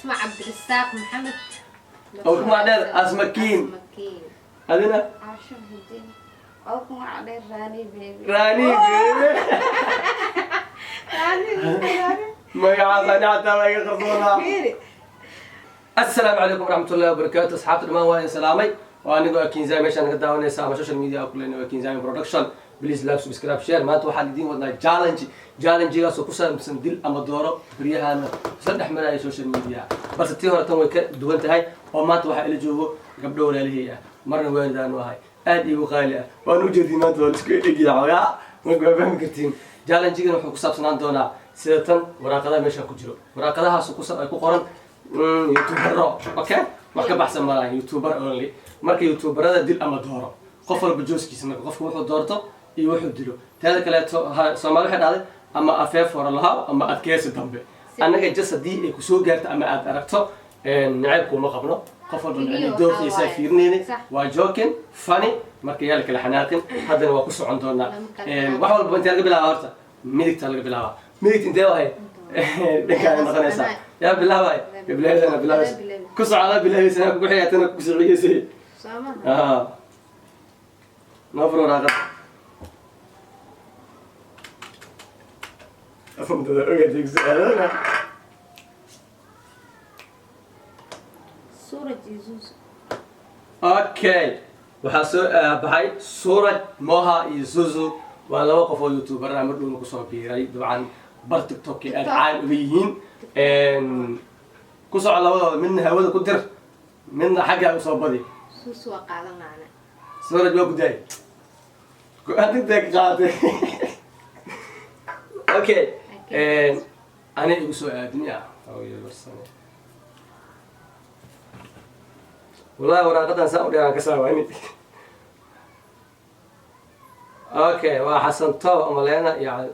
Asma Cabdirasaaq Maxamed. Oo ku magac dheer Asma Kiin. Asma Kiin. Adina? Caasho Muhidiin oo ku magac dheer Raani Baby. Raani Baby. Magacaas ani xataa waa iga qarsoonaa. Fiiri. Asalaamu calaykum waraxmatullahi wabarakaatu. Asxaabta dhammaan waa idin salaamay. Waa anigoo ah Kinzai, meeshaan ka daawanaysa ama social media ku leenahay waa Kinzai Production. Please like, subscribe, share. Maanta waxaan idiin wadnaa challenge, challengegaasoo ku saabsan dil ama dooro. Beryahana isla dhex maraya social media, balse tii hore tan way ka duwan tahay oo maanta waxaa ila joogo gabdho walaalihii ah, marna waalidaanu ahay, aad iigu qaali ah. Waan u jeedin maanta waa laisku egyahay xoogaa, marka waa fahmi kartiin. Challengegan wuxuu ku saabsanaan doonaa sida tan waraaqadaha meesha ku jiro, waraaqadahaas ay ku qoran youtubero. Okay, wax ka baxsan malahan, youtuber only. Marka youtuberada dil ama dooro, qof walba jooskiisa, marka qofka wuxuu doorto iyo wuxuu dilo. Teeda kaleeto Soomaali waxay dhahday ama afeef hore lahaa ama adkeysi dambe. Annaga just haddii ay kusoo gaarto ama aad aragto, nacayb kuma qabno. Qof walba Keliya micnii waxaa doorkiisa waaye. fiirinayni. Sax. Waa joking, funny, marka yaa la kala xanaaqin. Haddana waa ku socon doonaa. Lama kala xanaaqin. Wax walba intee laga bilaaba? Horta midigta laga bilaabaa. Midigta intee wahay? Dhankaana noqonaysaa. Yaa bilaabay? Bilaabaysa, bilaabaysa. Ku socda, bilaabaysa kugu xigaytana ku siciyeysay. Soo maha? Ah, noo fur waraaqad. Afamtada ogaatay ku su'aalana. Suuraj iyo Zuuzu. Okay, waxaa soo baxay Suraj Moha iyo Zuzu. Waa laba qof oo youtuber ah, mar dhowna kusoo biiray dabcan bar TikTok ay aad caan uga yihiin. Ku soco labadooda, midna hawada ku dir, midna xaggaa usoo badi. Zuuzu waa qaadan laana. Suraj waa ku daay, go-aan degdeg ka qaadatay. Okay, ani igu soo aadmiya. Wallahi waraaqadan saa u dheeraan ka saawani. Okay, waa Xasan Toob amaleena iyo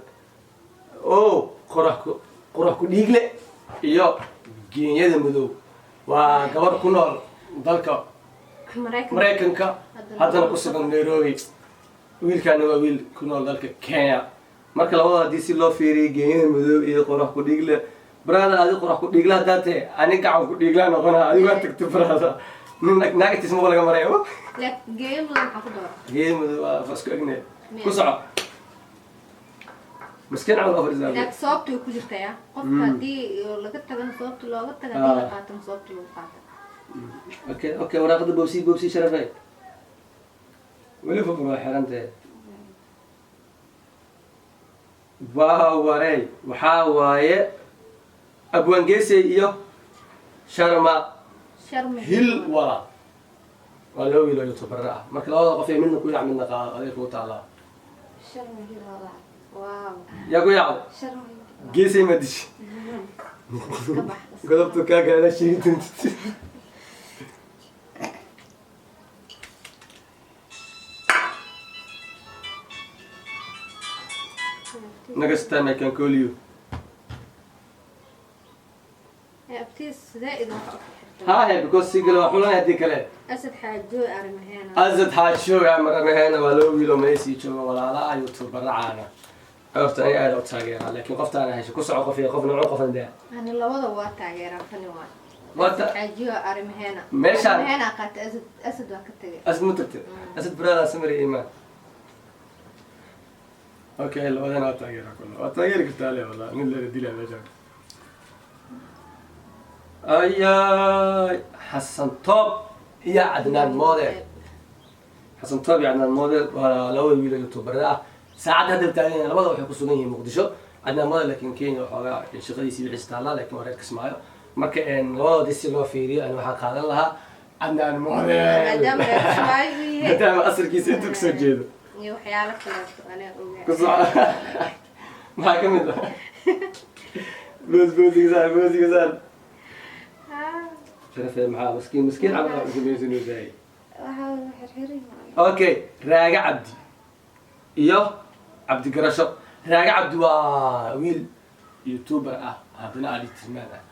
o qorax ku qorax ku dhiigle iyo Geenyada Madow. Waa gabar ku nool dalka Maraykanka. Maraykanka, haddana ku sugan Nairobi. Wiilkaana waa wiil ku nool dalka Kenya. Marka labada haddii si loo fiiriyo, Geenyada Madow iyo Qorax ku dhiigle, brother, adi Qorax ku dhiigle haddaa tahe, ani gacan ku dhiiglaa noqona. Adigu waa tagta, brother, nin naagtiis maba laga maray. Laakiin Geeyo Madow maxaa ku doora? Geeyada Madow waa isku egne. Ku soco, miskiin camal afar islaam. Laakiin sababta way ku jirtaa ya qofka haddii laga tagana sababta looga taga, haddii la qaatana sababta lagu qaata. Okay, waraaqada boobsi, boobsi, sharafay. Weli fufur waa xiran tahay. Waa warey, waxaa waaye Abwaangeesey iyo Sharma. Sharma. Hil wala waa laba wiil oo youtubera ah. Marka labada qof ee midna ku yaac, midna qaado, aday kugu taalaa. Sharma Hilwala. Wow. Yaa ku yaacdo? Sharma Hilwala. Geesay ma dishi? Iska bax. Godobtu kaa gaada sheegi doontid. Next time I can call you. Abtiis sidee idin wax u xirtay? Ha he, because si kale waa xulan haddii kale. Asad Xaajo arrimaheena. Azad Xaasho maramaheena waa laba wiil oo meesii jooga, walaalaha youtubera caana. Horta ani aad u taageeraa, laakiin qoftaana hesho. Ku soco, qof iyo qof nooco qofan daa. Ani labada waa taageeraa, fani waa. Wata. Asad Xaajo arrimaheena. Meeshaan- Arrimaheena qaatay. Asad, Asad waa ka tagay. Asad ma tagtay? Asad brother, samir iimaan. Okay, labadana waa taageeraa, kulla waa taageeri kartaa le. Wallah nin lala dilaa meeshaan. Ayay, Xasan Toob iyo Cadnaan Model. Xasan Toob iyo Cadnaan Model waa laba wiil oo youtuberada ah. Saacadda hadda taagan yahay, labada waxay ku sugan yihiin Muqdisho. Cadnaan Model laakiin Kenya waxoogaa shaqadiisii wixiis taallaa, laakiin waa reer Kismaayo. Marka labadoodii si loo fiiriyo, ani waxaan qaadan lahaa Cadnaan Model. Maadaama reer Kismaayo uu yahay. Maadaama asalkiisa intuu kasoo jeedo. Iyo waxyaalo kaleeto aniga ogaa. Ku soco, maxaa ka mid ah? Boos boosiga saar, boosiga saar. Sharafee, maxaa miskiin miskiin camal wax samaysanaysaa? Waxaa xirxirin. Okay, Raaga Cabdi iyo Cabdi Garasho. Raaga Cabdi waa wiil youtuber ah, haddana editorman ah.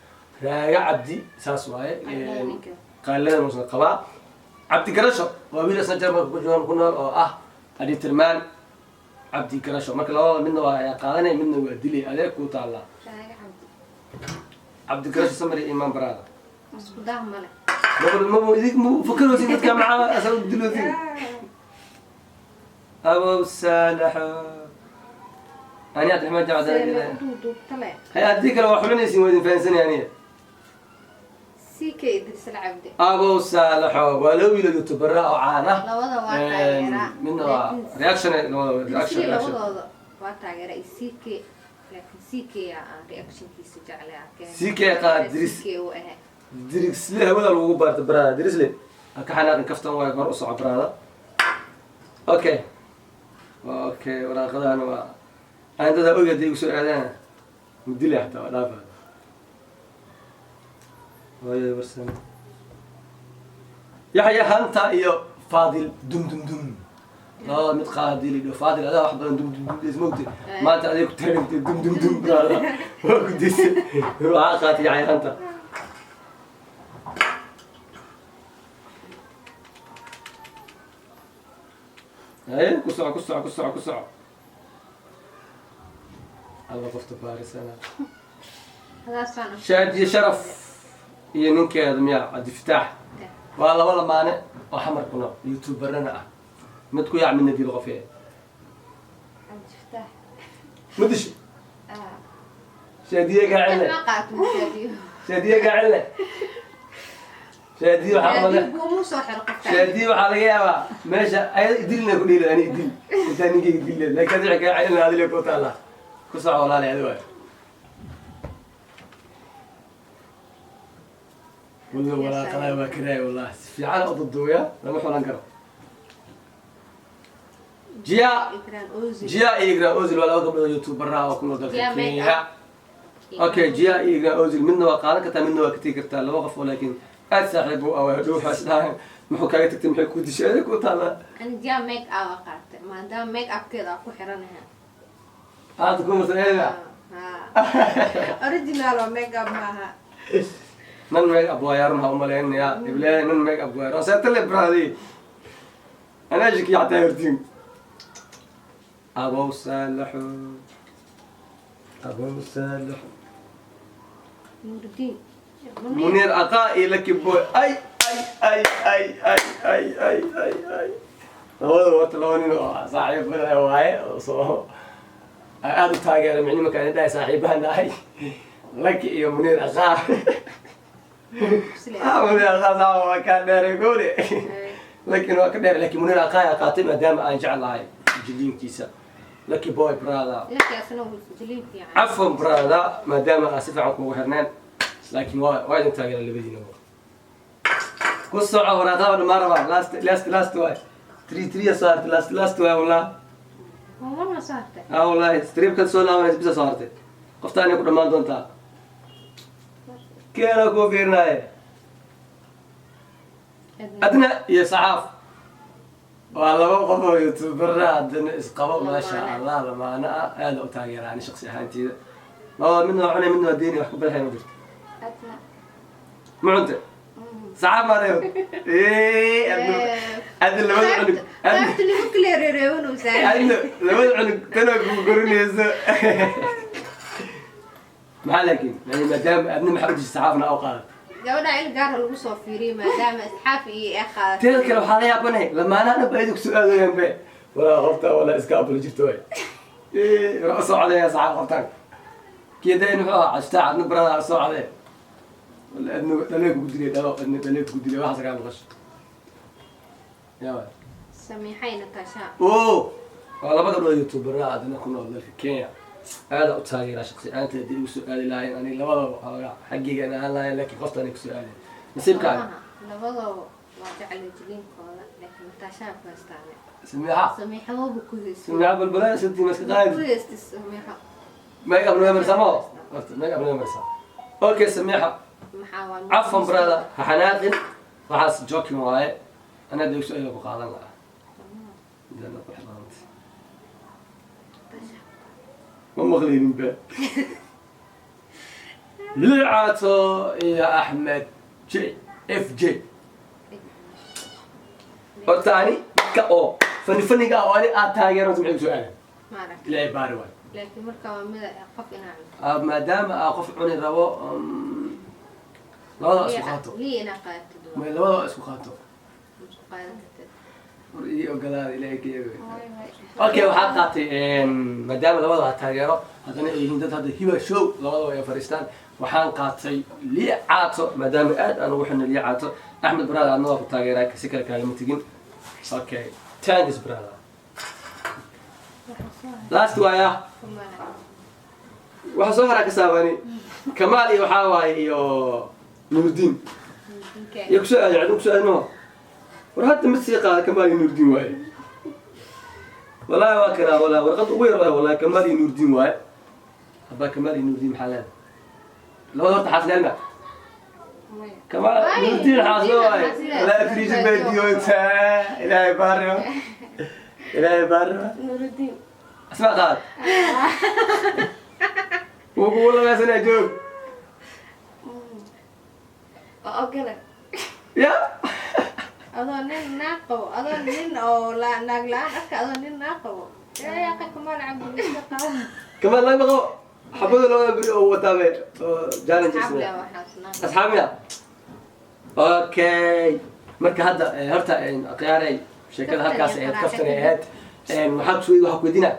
Raaga Cabdi saas waaye. Qaylada ninka. Qaylada musan qabaa. Cabdi Garasho waa wiil isna Jarmalka ku joogan, ku nool, oo ah editorman. Cabdi Garasho, marka labada midna waa qaadanaya, midna waa dilay, adeeg kuu taallaa. Raaga Cabdi. Cabdigarasho Samari Imaan Baraada. Isku dah male. Maba idig mu fakaroosin dadka macaa asal diloosin. Abow Saalaxo, ani Cabdiraxmaan Jaamac. Duubtale. Hay, haddii kale waa xulinaysin, waa idin fahansanaya aniga. CK Idris Cabdi. Abow Saalaxo, waa loo wiilo youtubera oo caan ah. Labada waa taageeraa. Midna waa reaction, labada reaction. Idrisli. Reaction. Labadooda waa taageeraa iyo CK, laakiin CK aan reactionkiisa jeclay arkeen. CK qaad Idris. CK uu ahaa. Dirisle hawada lagugu baarta baraada. Dirisle ha ka xanaaqin, kaftan waay. Hor u soco baraada. Okay, waraaqadahana waa aan dadaa og hadday igu soo aadaan mudile xataa waa dhaafa. Hooyo warsan Yaxya Hanta iyo Faadil dum dum dum, labada mid qaadil iyo Faadil. Adaa wax badan dum dum dum ismogtay maanta, aday ku taagantay dum dum dum baraada waa ku disay. Waxaa qaatay Yaxya Hanta. Haye, ku soco, ku soco, ku soco, ku soco. Alla, qofta baarisana. Hadaasaan. Shaadiye Sharaf iyo ninkeeda miya Cabdifataax waa laba lamaane oo Xamar ku nool, youtuberana ah. Mid ku yaac, midna dil qofee. Cabdifataax. Ma disho? Ah. Shaadiye gaacile. Ma qaato Shaadiyo. Shaadiye gaacile, Shaadiye waxaa Shaadiyo umale buumuu soo xiro qofka. Shaadiye waxaa laga yaabaa meesha ayada idilna ku dhiila, ani idil intaa ninkeyga dil leed, laakiin adiga kaa celina adile ku taala. Ku soco walaalay, adi waay. Walla walaaqadaa waa karaay, wallahi si fiican u duduuya, lama xulan karo. Jia. Ikraan Ozil. Jia iyo Igraan Ozil waa laba gabdhood oo youtubera oo ku nool dalka Jia make Kenya. up. Okay, Jia iyo Igraan Ozil, midna waa qaadan kartaa, midna waa ka tegi kartaa. Laba qof oo laakiin aad saaxiib u ah waa dhow. Waxaa isdhahaan muxuu kaaga tagtay, maxay ku dishay, adig ku taallaa. Ani Jia make up aa qaatay maadaama make upkeeda aan ku xiranahay. Aad ku marsan eeda. Original oo make up maaha. Nan make up waa yaarun, ha umaleynaya ibleeya nan make up waa seetale bradi anaa shiki xataa hortiin. Abow Saalaxo, abow Saalaxo. Nuruddin. Munir Aqaa iyo Lucky Boy. Ay ay ay ay ay ay ay ay ay, labada wata laba nin oo saaxiibada waaye oo soo aad u taageera micni markaan idhahay saaxiibahan ahay Lucky iyo Munir Aqaa. Ah, Munir Aqaa saa waa kaa dheeray goole, laakiin waa ka dheer, laakiin Munir Aqaa ayaa qaatay maadaama aan jeclahay jiliinkiisa. Lucky Boy brother. Laki asna wuu jiliin fiican. Cafwan brother, maadaama aan si fiican kugu xirneen, laakiin waa idin taageera labadiina. Ku soco, waraaqada dhamaan rabaa. Last last last waay, three three soo hartay. Last last waay wallah. Waa soo hartay. Ah wallahi, streamkan soo laabanaysa bisa soo hartay. Qoftaan ku dhammaan doontaa, keena kuu fiirinaaye. Adna iyo Saxaaf waa laba qof oo youtubera haddana isqabo, maasha Allah, lamaana ah. Aada u taageera ani shaqsi ahaanteyda labada. Midna waa cunay, midna waa deeni, wax ku badaxay ma jirto. Adna. Ma cunte Saxaaf maanayo adna labada cunug adna. Qaybta lagu kala reereewanaysaa. Adna labada cunug tanaa kugu korinayso maxaa, laakiin yani maadaama adna maxaa udishay Saxaafna oo qaadat. Gabadha il gaara lagu soo fiiriyay maadaama asxaab iyo ay qaadatay. Teeda kale waxaa la yaabanay lamaanaha dhan ba idinku soo aadayaan be walaa qofta walaa iska abula jirto way waa soo codeeya Saxaaf qoftaan kii dayn muxuu ahaa castaa adna barada soo codee wala adna dhalee kugu dilay, dhalo adna dhalee kugu dilay, waxaas kaa maqasho yaa. Samiixay Natasha. O waa laba gabdhood youtubera adna ku nool dalka Kenya, aada u taageeraa shaqsi ahaanta. Haddii igu soo aadi lahayn ani labadaba xoogaa xaggayga aan ahaan lahayn, laakiin qoftaan ay kusoo aadeen nasiibkaaga. Labadaba waa jeclay jiliinkooda, laakiin Natasha ku haystaane. Samiixa. Samiixa waba ku haystay. Samiixa balbalaa santii maska qaadi. Ku haystay Samiixa. Make up naga marsaa ma horta, make up naga marsaa. Okay Samiixa. Maxaa waa? Cafwan brother, ha xanaaqin, waxaas joking waaye. Anaa dee su-aal ku qaadan lahaa midana qurux badanta ma maqlaynin ba. Liicato iyo Axmed J F J. Horta ani dadka oo fani faniga ah oo ani aad taageero maxay ku soo aadan. Maaragtay. Ilaahay baari waayo. Laakiin marka waa mid qof inaa cunto. Ah, maadaama aa qof cuni rabo, labada isku qaato. Lii inaa qaadatid waa. May, labada isku qaato. Ma isku qaadan kartid. War ii ogolaada, Ilaahay ka yabe. Okay, waxaa qaatay, maadaama labada ha taageero haddana ay yihiin dad hadda Hiba Show labadaba ay fadhiistaan, waxaan qaatay Lii Caato, maadaama aad aan ugu xidhnay Lii Caato. Axmed brother, adna waa ku taageeraa, si kale kaagama tegin. Okay, thanks brother. Waxaa soo haray Last waaya. Kumaala. Waxa soo haraa ka saabani Kamaal iyo waxaa waaye iyo Nuurdiin. Ninkee? Iyo kusoo aaday cidna kusoo aadin. War hadda mid sii qaada, Kamaal iyo Nuurdiin waaye. Wallahi waa kanaa, wallahi warqad ugu yar waaye. Wallahi Kamaal iyo Nuurdiin waaye. Habbaa Kamaal iyo Nuurdiin maxaa leedahay? Labada horta xaasleen ma? Maya. Kamaal. Ay, Nuurdiin xaaslo waaye. Nuurdiin xaasle. Wallahi friisi baadiyoonta. Ilaahay baarima, Ilaahay baarima. Nuruddin. Asmaa qaad, wuu kugu labaysanaa, joog. Waa ogole. Ya. Adoo nin naag qabo, adoo nin oo naag la-aan arka, adoo nin naag qabo, yaa yaqa Kamaal Cabdulisa qabo. Kamaal naag ma qabo, xabada labada beri oo wataabe oo challenge. Asxaab leh waxaas naag. Asxaab miya? Okay, marka hadda horta khiyaaray sheekada halkaas ahayd, kaftan ay ahayd. Waxaa ku waxaa ku weydiinaa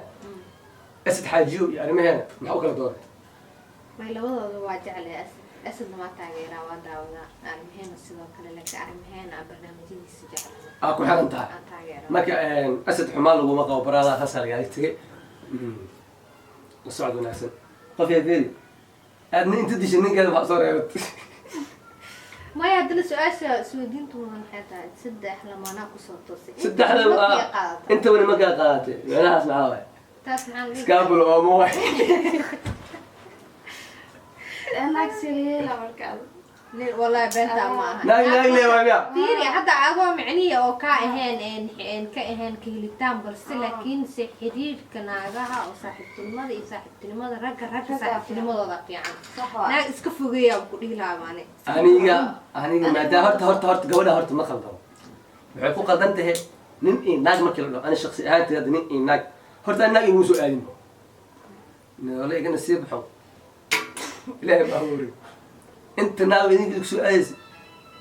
Asad Xaajiyo iyo arrimaheena, maxaa u kala dooratay? May, labadooda waa jeclay. Asad, Asadna waa taageeraa, waa daawadaa. Arrimaheena sidoo kale, laakiin arrimaheena aan barnaamijyadiisa jeclaa. Aa ku xiran tahay. Aan taageeraa. Marka Asad xumaan laguma qabo baraada, saasaa lagaaga tegay. La socod wanaagsan. Qof yaa feeri aadna inta dishay ninkeeda, maxaa soo reebatay? Maya, haddana su-aasha isweydiinta mudan maxay tahay? Saddex lamaanaa kusoo toosay. Inta Saddexda nimankii qaadatay. Inta wani markaa qaadatay, meelahaas maxaa waay? Taas maxaa la dhihi? Iskaabul oomo waay. Naag siliyeela markaas. Nin wallahi beentaa ma aha. Naag naag le waay miya? Fiiri, hadda adoo micnihi oo ka ahayn een ka ahayn ka helitaan, balse laakiin se xiriirka naagaha oo saaxiibtinimada iyo saaxiibtinimada ragga, ragga saaxiibtinimadooda fiican. Sax waa. Naag iska fogeeyaa ku dhihi lahaa maani. Aniga maadaama horta gabadha horta ma qaldamo, waxay ku qaldan tahay nin iyo naag markii la dhaho. Ani shaksi ahaantay hadda nin iyo naag horta ani naag iguma soo aadin. Wala iga nasiib xun, Ilaahay baa abuuray. Inta naag idinka idinku soo aadaysa,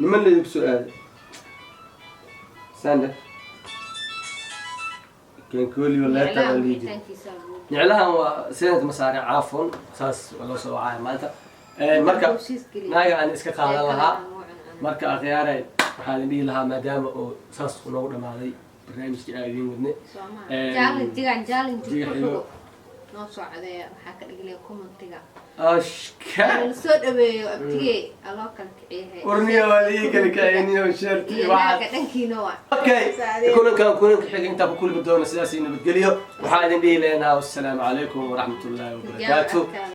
niman la idinku soo aaday sande kankooli walaata Niclaha waa liidi. wicitaankiisa lagu- Niclahan waa sidanka ma saaray caafon, saas waa loo soo wacaya maanta. Marka Heshiis geliya. naaga aan iska qaadan lahaa. Sheekada aan ugu cuncunay. Marka akhyaaray, waxaan idin dhihi lahaa, maadaama oo saas noogu dhamaaday barnaamijkii aan idiin wadnay. Soomaa. Challenge-gan challenge Jiga ku xigo. xigo noo soo codeeya, waxaa ka dhigilaya commentiga. Ashka. La soo dhaweeyo abtigey, aloo kala kiciyahay. Warniya waa lii kala kiciniyo sheerti. Iyo waxaad naaga dhankiina waa. Okay, kulankan kulanka xiga intaa ku kulmi doono, sidaas iyo nabadgelyo. Waxaan idin dhihi leynaa wassalaamu calaykum waraxmatullaahi wabarakaatu. Tijaabo.